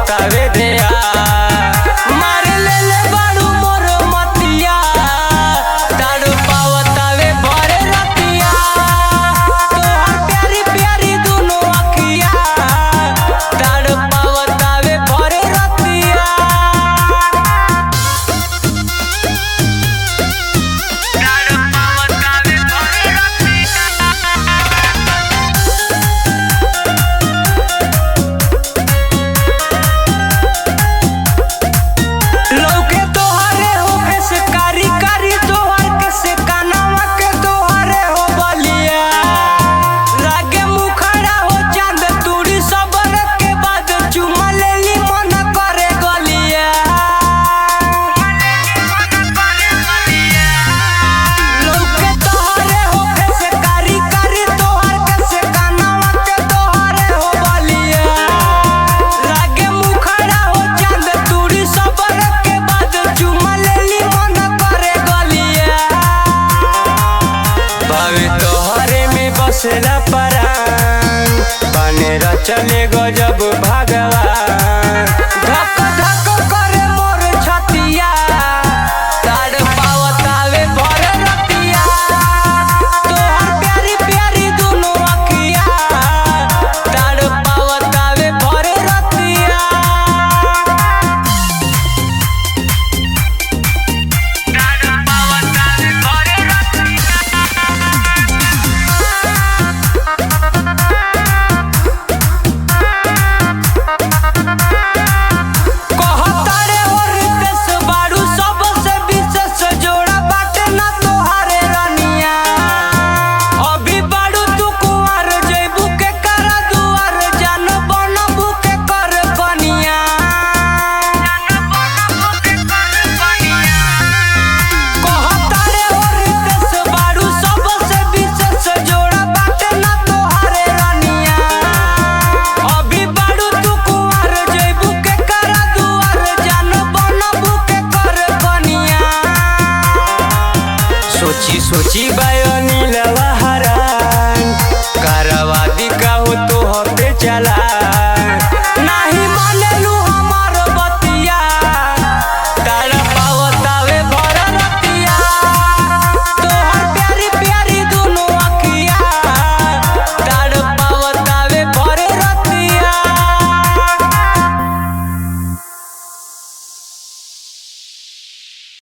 आवतावे देया। मार ले ले बाड़ू मोर मतिया, तड़पावतावे भर रतिया। तोहर प्यारी प्यारी दुनो अखिया, तड़पावतावे भर रतिया। तड़पावतावे भर रतिया। लौके तोहरे हो फेस कारी कारी, तोहर के से कानवा के तोहरे हो बलिया। लागे मुखड़ा हो चांद तूड़ी सबर के बाद चुमा लेली मन करे गलिया। लौके तोहरे हो फेस कारी कारी, तोहर के से कानवा के तोहरे हो बलिया। लागे मुखड़ा हो चांद तूड़ी सबर के बाद चुमा लेली मन करे गलिया। बावे तोहरे में बसला परान, बने चले